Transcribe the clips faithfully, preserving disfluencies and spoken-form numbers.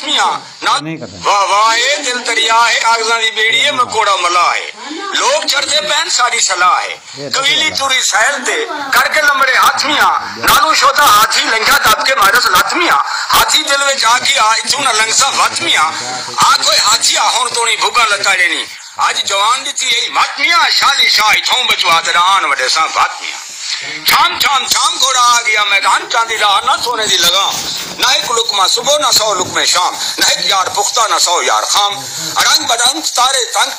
میاں، نہ۔ واہ واہ اے دل دریا ہے، کاغذاں دی ٻیڑی ہے، مکوڑا ملاح ہے۔ لوک چڑھدے پئن، ساݙی صلاح ہے۔ قبیلی ٹری سیل تے، کر کے لمڑے ہتھ میاں، نالوں شودا ہاتھی لنگھیا دب کے مارس لت میاں۔ ہاتھی دل وچ آ ڳیا، اتھوں نہ لنگھساں وت میاں۔ آ کوئی ہاتھی آ، ہݨ توڑیں بھڳاں لتاڑے نی۔ اڄ جوان ݙتی ہئی مت میاں، شالی شاہ اتھوں بچوا تیݙا آن وݙیساں بھت میاں۔ چھام چھام چھام گھوڑا آ ڳیا میدان، چاندی راہ نہ سونے دی لگام۔ نہ ہک لقمہ صبح نہ سو لقمے شام، نہ ہک یار پختہ نہ سو یار خام۔ اڑنگ بڑنگ ستارے تنگ،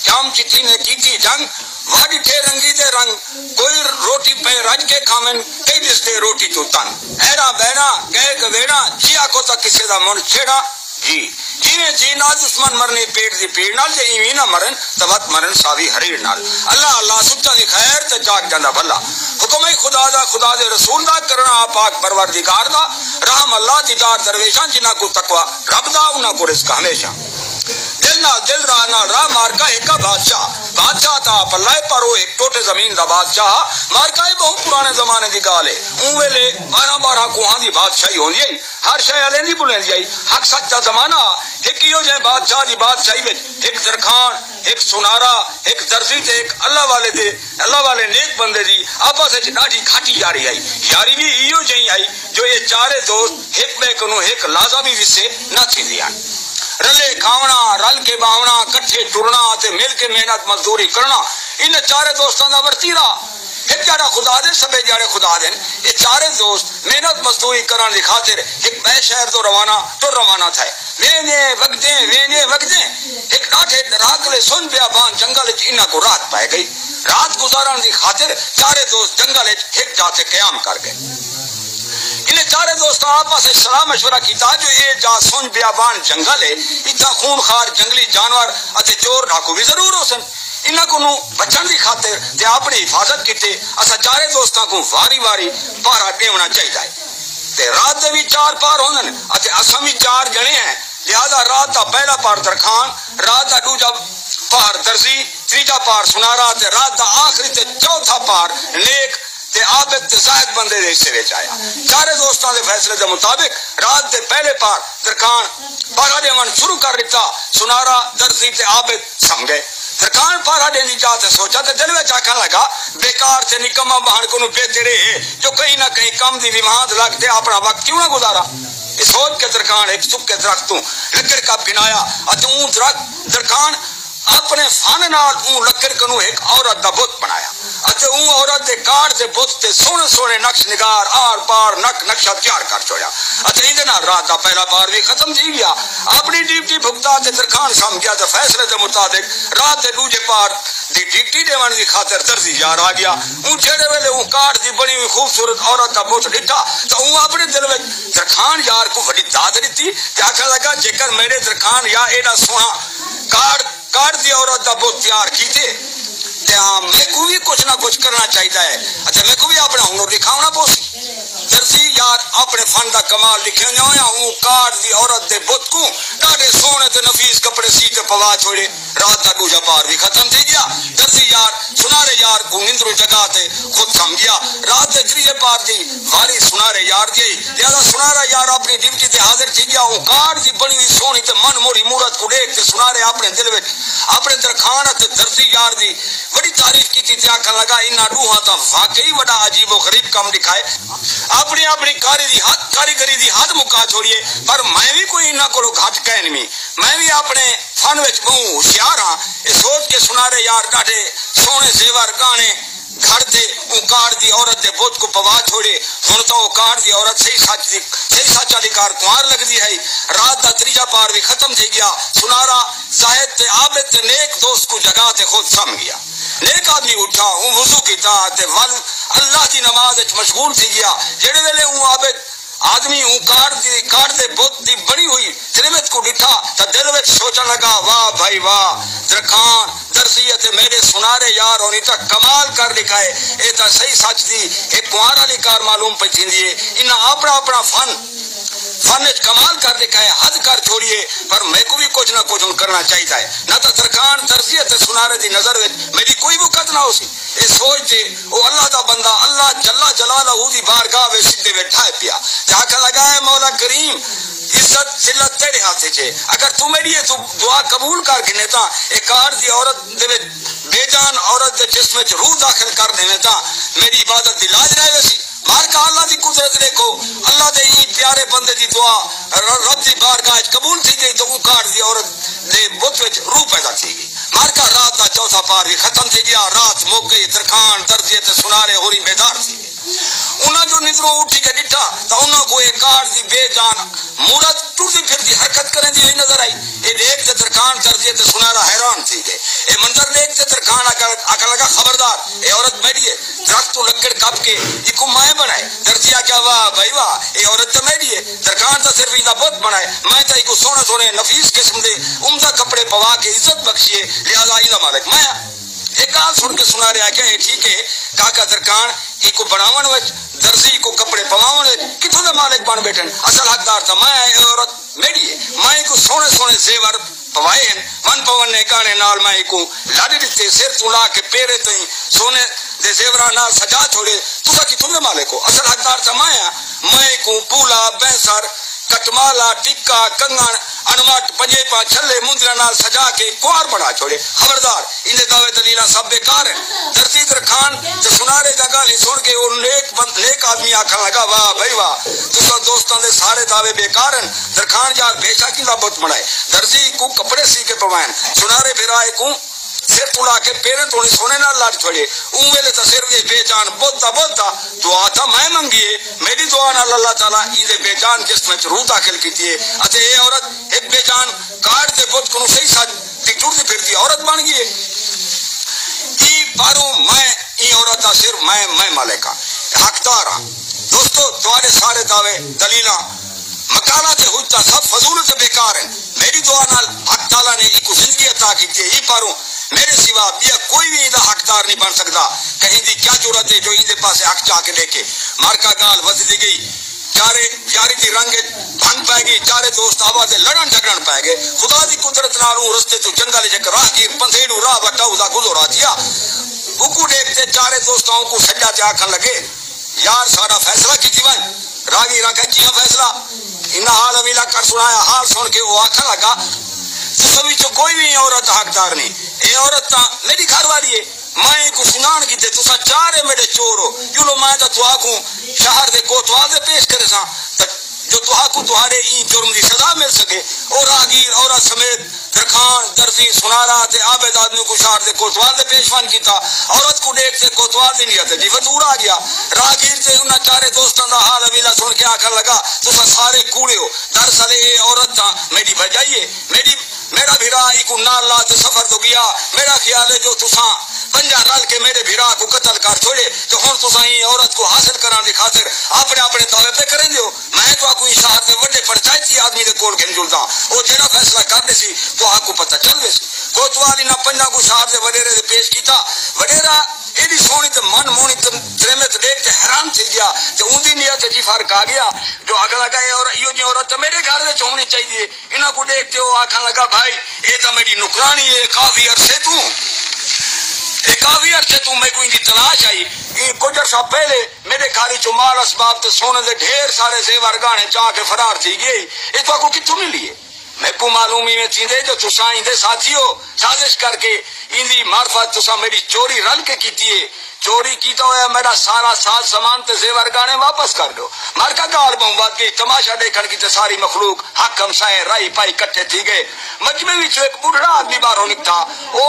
جام چٹھی نے کیتی جنگ، وا ݙٹھے رنگی دے رنگ۔ کوئی روٹی پئے رڄ کے کھاون، کئی ݙسدے روٹی توں تنگ۔ ایڑا ٻیڑا، ڳئے ڳویڑا، جی آکھو تاں کسے دا من چھیڑا۔ جی، جیویں جی نال دشمن مرنے پیٹ دی پیڑ نال، جے ایویں نہ مرن تاں وت مرن ساوی ہریڑ نال۔ اللہ اللہ سچاں دی خیر تے جاڳ جاندا بھلا۔ حکم ہے خدا دا، خدا دے رسول دا، کرݨا پاک پروردگار دا۔ رحم اللہ دیدار درویشاں، جنہاں کوں تقوی رب دا، انہاں کوں رزق ہمیشہ۔ دل نال دل، راہ نال راہ، مارکا ہک آ بادشاہ۔ بادشاہ تاں آپ اللہ ہے، پر او ہک ٹوٹے زمین دا بادشاہ ہا۔ مارکا اے ٻہوں پراݨے زمانے دی ڳالھ ہے۔ اوں ویلے ٻارہاں ٻارہاں کوہاں دی بادشاہی ہوندی ہئی۔ ہر شے الیندی ٻلیندی ہئی۔ حق سچ دا زمانہ ہا۔ ہک ایہو جئیں بادشاہ دی بادشاہی وچ ہک درکھاݨ، ہک سنارا، ہک درزی تے ہک اللہ والے دے، اللہ والے نیک بندے دی آپس وچ ݙاڈھی گھاٹی یاری ہئی۔ یاری وی ایہو جئیں ہئی جو اے چارے دوست ہک ٻئے کنوں ہک لحظہ وی وسے نہ تھیندے ہن۔ رلے کھاوݨا، رل کے ٻاہوݨا، کٹھے ٹرݨا تے مل کے محنت مزدوری کرݨا، انہاں چارے دوستاں دا ورتیرا۔ ہک جاڑا خدا دے، سبھے جاڑے خدا دے ہن۔ اے چارے دوست محنت مزدوری کرݨ دی خاطر ہک ٻئے شہر توں روانہ، ٹر روانہ تھئے۔ ویندے وڳدے، ویندے وڳدے ہک ݙاڈھے ݙراکلے سن بیابان جنگل اچ انہاں کوں رات پئے ڳئی۔ رات گزارݨ دی خاطر چارے دوست جنگل اچ ہک جاہ تے قیام کر ڳئے۔ انہیں چارے دوستاں آپس اچ صلاح مشورہ کیتا جو اے جاہ سن بیابان جنگل ہے، اتھاں خون خوار جنگلی جانور اتے چور ڈاکو وی ضرور ہوسن۔ انہاں کنوں بچݨ دی خاطر تے اپݨی حفاظت کیتے اساں چارے دوستاں کوں واری واری پہرا ݙیوݨا چاہیدا ہے۔ تے رات دے وی چار پہر ہوندن اتے اساں وی چار ڄݨے ہیں، لہذا رات دا پہلا پہر درکھاݨ، رات دا ݙوجھا پہر درزی، تریجھا پہر سنارا تے رات دا آخری تے چوتھا پہر نیک تے عابد تے زاہد بندے دے حصے وچ آیا۔ چارے دوستاں دے فیصلے دے مطابق رات دے پہلے پہر درکھاݨ پہرا ݙیوݨ شروع کر ݙتا۔ سنارا، درزی تے عابد سم ڳئے۔ درکھاݨ پہرا ݙیندی جاہ تے سوچا تے دل وچ آکھݨ لڳا، بیکار تے نکما ٻہݨ کنوں بہتر اے ہے جو کہیں نہ کہیں کم دی ویوہاند لڳ تے اپݨا وقت کیوں نہ گزاراں۔ اے سوچ کے درکھاݨ ہک سکے درخت توں لکڑ کپ گھن آیا اتے اوں درخت، درکھاݨ اپݨے فن نال اوں لکڑ کنوں ہک عورت دا بت بݨایا اتے اوں عورت دے کاٹھ دے بت تے سوہݨے سوہݨے نقش نگار، آر پار، نک نقشہ تیار کر چھوڑیا اتے ایندے نال رات دا پہلا پہر وی ختم تھی ڳیا۔ اپݨی ڈیوٹی بھگتا تے درکھاݨ سم ڳیا تے فیصلے دے مطابق رات دے ݙوجھے پہر دی ڈیوٹی ݙیوݨ دی خاطر درزی یار آ ڳیا۔ اوں جھیڑے ویلے اوں کاٹھ دی بݨی ہوئی خوبصورت عورت دا بت ݙٹھا تاں اوں اپݨے دل وچ درکھاݨ یار کوں وݙی داد ݙتی تے آکھݨ لڳا، جیکر میݙے درکھاݨ یار ایݙا سوہݨا کاٹھ کاٹھ دی عورت دا بت تیار کیتے تے آں میکوں وی کجھ نہ کجھ کرݨا چاہیدا ہے اتے میکوں وی اپݨا ہنر ݙکھاوݨا پوسی۔ درزی یار اپݨے فن دا کمال ݙکھیندے ہوئے اوں کاٹھ دی عورت دے بت کوں ݙاڈھے سوہݨے تے نفیس کپڑے سی تے پوا چھوڑے۔ رات دا ݙوجھا پہر وی ختم تھی ڳیا۔ درزی یار سنارے یار کوں نندروں جگا تے خود سم ڳیا۔ رات دے تریجھے پہر دی واری سنارے یار دی ہئی، لہذا سنارا یار اپݨی ڈیوٹی تے حاضر تھی ڳیا۔ اوں کاٹھ دی بݨی ہوئی سوہݨی تے من موہری مورت کوں ݙیکھ تے سنارے اپݨے دل وچ اپݨے درکھاݨ اتے درزی یار دی وݙی تعریف کیتی تے آکھݨ لڳا، انہاں ݙوہاں تاں واقعی وݙا عجیب و غریب کم ݙکھائے۔ اپݨی اپݨی کاری دی حد، کاریگری دی حد مکا چھوڑیے، پر میں وی کوئی انہاں کولوں گھٹ کائنی، میں وی اپݨے فن وچ ٻہوں ہوشیار ہاں۔ اے سوچ کے سنارے یار ݙاڈھے سوہݨے زیور، ڳہݨے گھڑ تے اوں کاٹھ دی عورت دے بت کوں پوا چھوڑے۔ ہݨ تاں او کاٹھ دی عورت صحیح سچ دی، صحیح سچ آلی کار کنوار لڳدی ہئی۔ رات دا تریجھا پہر وی ختم تھی ڳیا۔ سنارا زاہد تے عابد تے نیک دوست کوں جگا تے خود سم ڳیا۔ نیک آدمی اٹھا، اوں وضو کیتا تے ول اللہ دی نماز وچ مشغول تھی ڳیا۔ جیڑھے ویلے اوں عابد آدمی اوں کاٹھ دی، کاٹھ دے بت دی بݨی ہوئی تریمت کوں ݙٹھا تاں دل وچ سوچݨ لڳا، واہ بھائی واہ، درکھاݨ، درزی اتے میݙے سنارے یار ہونی تاں کمال کر ݙکھائے۔ اے تاں صحیح سچ دی ہک کنوار آلی کار معلوم پئی تھیندی ہے۔ انہاں اپݨا اپݨا فن، فن وچ کمال کر ݙکھائے، حد کر چھوڑیے، پر میکوں وی کجھ نہ کجھ ہݨ کرݨا چاہیدا ہے۔ نہ تاں درکھاݨ، درزی اتے سنارے دی نظر وچ میݙی کوئی وقعت نہ ہوسی۔ اے سوچ تے او اللہ دا بندہ اللہ جل جلالہ دی بارگاہ وچ سجدے وچ ڈھائے پیا تے آکھݨ لڳا، اے مولا کریم، عزت ذلت تیݙے تھیجے۔ اگر توں میݙی اے دعا قبول کر گھنے تاں اے کاٹ دی عورت دے وچ، بے جان عورت دے جسم وچ روح داخل کر ݙیویں تاں میݙی عبادت دی لاج رہ ویسی۔ مارکا اللہ دی قدرت ݙیکھو، اللہ دے ایں پیارے بندے دی دعا ر-، رب دی بارگاہ وچ قبول تھی ڳئی تے اوں کاٹ دی عورت دے بت وچ روح پیدا تھی ڳئی۔ مارکا رات دا چوتھا پہر وی ختم تھی ڳیا، رات مک ڳئی، درکھاݨ، درزی تے سونارے ہوری بیدار تھی ڳئے۔ انہاں جو نندروں اٹھی کے ݙٹھا تاں انہاں کوں اے کاٹ دی بے جان مورت ٹردی پھردی حرکت کریندی ہوئی نظر آئی۔ اے ݙیکھ تے درکھاݨ، درزی تے سونارا حیران تھی ڳئے۔ اے منظر ݙیکھ تے درکھاݨ آکھݨ، آکھݨ لڳا، خبردار، اے عورت میݙی ہے، درخت توں لڳڑ کپ کے ایکوں مائیں بݨائے۔ درزی آکھیا، واہ بھائی واہ، اے عورت تاں میݙی ہے، درکھاݨ تاں صرف ایندا بت بݨائے، میں تاں ایکوں سوہݨے سوہݨے نفیس قسم دے عمدہ کپڑے پوا کے عزت بخشی ہے، لہذا ایندا مالک میں ہاں۔ اے ڳالھ سݨ کے سونارے آکھیا، اے ٹھیک ہے کاکا درکھاݨ، ایکوں بݨاوݨ وچ، درزی کوں کپڑے پواوݨ وچ کتھوں دے مالک بݨ ٻیٹھن؟ اصل حقدار تاں میں ہاں، اے عورت میݙی ہے۔ میں ایکوں سوہݨے سوہݨے زیور پوائے ہن، ون پونے گانے نال میں ایکوں لݙ ݙتے، سر توں لا کے پیریں تئیں سونے دے زیوراں نال سجا چھوڑے۔ تساں کتھوں دے مالک ہو؟ اصل حقدار تاں میں ہاں۔ میں ایکوں پولا، بینسر، کٹمالا، ٹکا، کنگݨ، اݨوٹ، پنجیباں، چھلے، مندریاں نال سجا کے کنوار بݨا چھوڑے۔ خبردار، ایندے دعوے دلیلاں سب بیکار ہن۔ درزی، درکھاݨ تے سونارے دیاں ڳالھیں سݨ کے او نیک بند-، نیک آدمی آکھݨ لڳا، واہ بھئی واہ، تساں دوستاں دے سارے دعوے بیکار ہن۔ درکھاݨ یار، بھیشا کیندا بت بݨائے؟ درزی ایکوں کپڑے سی کے پوائن، سونارے بھرا ایکوں سر توں لا کے پیریں توڑیں سونے نال لݙ چھوڑے۔ اوں ویلے تاں صرف اے بے جان بت دا بت ہا۔ دعا تاں میں منگی ہے، میݙی دعا نال اللہ تعالیٰ ایندے بے جان جسم وچ روح داخل کیتی ہے، اتے اے عورت ہک بے جان کاٹ دے بت کنوں صحیح سچ دی ٹردی پھردی عورت بݨ ڳئی ہے۔ ایں پاروں میں، ایں عورت دا صرف میں، میں مالک ہاں، حقدار ہاں۔ دوستو، تہاݙے سارے دعوے، دلیلاں، مقالہ تے حجتاں سب فضول تے بیکار ہن۔ میݙی دعا نال حق تعالیٰ نے ایکوں زندگی عطا کیتی ہے۔ ایں پاروں میݙے سوا ٻیا کوئی وی ایندا حقدار نہیں بݨ سڳدا۔ کہیں دی کیا جرات ہے جو ایندے پاسے حق چا کے ݙیکھے؟ مارکا ڳالھ ودھدی ڳئی۔ چارے یاری دی رنگ اچ بھنگ پئے ڳئی، چارے دوست آپس اچ لڑݨ جھڳڑݨ پئے ڳئے۔ خدا دی قدرت نال اوں رستے توں جنگل اچ ہک راہگیر پندھیڑو راہ وٹا اوندا گزورا تھیا۔ اوکوں ݙیکھ تے چارے دوستاں اونکوں سݙیا تے آکھݨ لڳے، یار، ساݙا فیصلہ کیتی ونڄ۔ راہگیر آکھیا، کیہاں فیصلہ؟ انہاں حال حویلا کر سݨایا۔ حال سݨ کے او آکھݨ لڳا، تساں وچوں کوئی وی ایں عورت دا حقدار نئیں۔ اے عورت تاں میݙی گھر والی ہے۔ میں اینکوں سنڄاݨ کیتے تساں چارے میݙے چور ہو۔ چلو، میں تاں تہاکوں شہر دے کوتوال تے پیش کریساں، تاں جو تہاکوں تہاݙے ایں جرم دی سزا مل سڳے۔ او راہگیر عورت سمیت درکھاݨ، درزی، سونارا تے عابد آدمی کوں شہر دے کوتوال تے پیش ونڄ کیتا۔ عورت کوں ݙیکھ تے کوتوال دی نیت اچ وی ودھور آ ڳیا۔ راہگیر تے انہاں چارے دوستاں دا حال حویلا سݨ کے آکھݨ لڳا، تساں سارے کوڑے ہو۔ دراصل اے عورت تاں میݙی بھرڄائی ہے۔ میݙی، میݙا بھرا ایکوں نال لا تے سفر توں ڳیا۔ میݙا خیال ہے جو تساں پنجاں رل کے میݙے بھرا کوں قتل کر چھوڑے تے ہݨ تساں ایں عورت کوں حاصل کرݨ دی خاطر اپݨے اپݨے دعوے پئے کریندے ہو۔ میں تہاکوں ایں شہر دے وݙے پنچایتی آدمی دے کول گھن ڄلداں۔ او جیڑھا فیصلہ کر ݙیسی، تہاکوں پتہ چل ویسی۔ کوتوال انہاں پنجاں کوں شہر دے وݙیرے دے پیش کیتا۔ وݙیرا ایݙی سوہݨی تے من موہݨی تے تریمت ݙیکھ تے حیران تھی ڳیا تے اوندی نیت اچ وی فرق آ ڳیا جو آکھݨ لڳا، اے عور-، ایہو جیہی عورت تاں میݙے گھر وچ ہووݨی چاہیدی ہے۔ انہاں کوں ݙیکھ تے او آکھݨ لڳا، بھائی، اے تاں میݙی نوکراݨی ہے، کافی عرصے توں، اے کافی عرصے توں میکوں ایندی تلاش ہئی۔ اے کجھ عرصہ پہلے میݙے گھر وچوں مال اسباب تے سونے دے ڈھیر سارے زیور گہݨے چا کے فرار تھی ڳئی۔ اے تہاکوں کتھوں ملی ہے؟ میکوں معلوم ایویں تھیندے جو تساں ایندے ساتھی ہو۔ سازش کر کے ایندی معرفت تساں میݙی چوری رل کے کیتی ہے۔ چوری کیتا ہویا میݙا سارا ساز سامان تے زیور گہݨے واپس کر ݙیو۔ مارکا ڳالھ ٻہوں ودھ ڳئی۔ تماشا ݙیکھݨ کیتے ساری مخلوق، حق ہمسائے، راہی پاہی کٹھے تھی ڳئے۔ مجمع وچوں ہک ٻڈھڑا آدمی ٻاہروں نکتا۔ او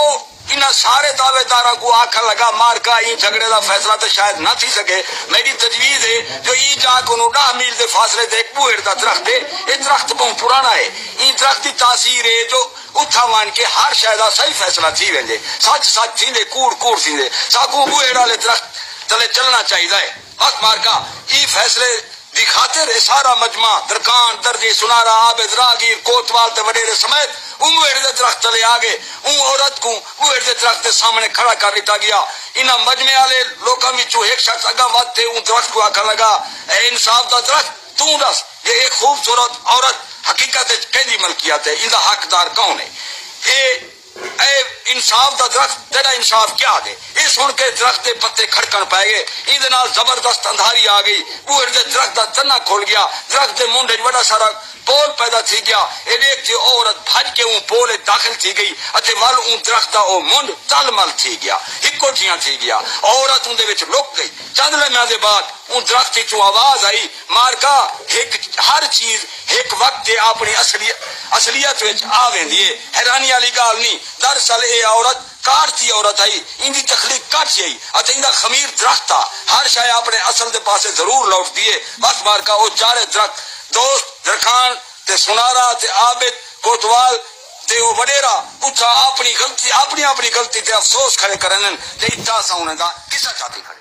انہاں سارے دعوے داراں کوں آکھݨ لڳا، مارکا، ایں جھڳڑے دا فیصلہ تاں شاید نہ تھی سڳے۔ میݙی تجویز ہے جو ایں جاہ کنوں ݙاہ میل دے فاصلے تے ہک ٻوہڑ دا درخت ہے۔ اے درخت ٻہوں پراݨا ہے۔ ایں درخت دی تاثیر ہے جو اتھاں ونڄ کے ہر شے دا صحیح فیصلہ تھی ویندے۔ سچ سچ تھیندے، کوڑ کوڑ تھیندے۔ ساکوں ٻوہڑ آلے درخت تلے چلݨا چاہیدا ہے۔ بس مارکا، ایں فیصلے دی خاطر اے سارا مجمع، درکاݨ، درزی، سونارا، عابد، راہگیر، کوتوال تے وݙیرے سمیت اوں ٻوہڑ دے درخت تلے آ ڳئے۔ اوں عورت کوں ٻوہڑ دے درخت دے سامݨے کھڑا کر ݙتا ڳیا۔ انہاں مجمع آلے لوکاں وچوں ہک شخص اڳاں ودھ تے اوں درخت کوں آکھݨ لڳا، اے انصاف دا درخت، توں ݙس جو اے خوبصورت عورت حقیقت وچ کیندی ملکیت ہے، ایندا حقدار کون ہے؟ اے اے انصاف دا درخت، تیݙا انصاف کیا ݙے؟ اے سݨ کے درخت دے پتے کھڑکݨ پئے ڳئے۔ ایندے نال زبردست اندھاری آ ڳئی۔ ٻوہڑ دے درخت دا تنا کھل ڳیا۔ درخت دے منڈھ اچ وݙا سارا پول پیدا تھی ڳیا۔ اے ݙیکھ کے او عورت بھڄ کے اوں پول اچ داخل تھی ڳئی اتے ول اوں درخت دا او منڈھ تل مل تھی ڳیا، ہکو جیہاں تھی ڳیا۔ او عورت اوندے وچ لک ڳئی۔ چند لمحیاں دے بعد اوں درخت اچوں آواز آئی، مارکا، ہک، ہر چیز ہک وقت تے اپݨی اصلی، اصلیت وچ آ ویندی ہے۔ حیرانی آلی ڳالھ نی، دراصل اے عورت کاٹھ دی عورت ہئی، ایندی تخلیق کاٹھ ہئی اتے ایندا خمیر درخت ہا۔ ہر شئے اپݨے اصل دے پاسے ضرور لوٹدی ہے۔ بس مارکا، او چارے درخت، دوست درکھاݨ تے سنارا تے عابد کوتوال تے او وݙیرا اتھاں اپݨی غلطی، اپݨی اپݨی غلطی تے افسوس کھڑے کرن تے اتھاں اساں انہاں دا قصہ چاتی کھڑے۔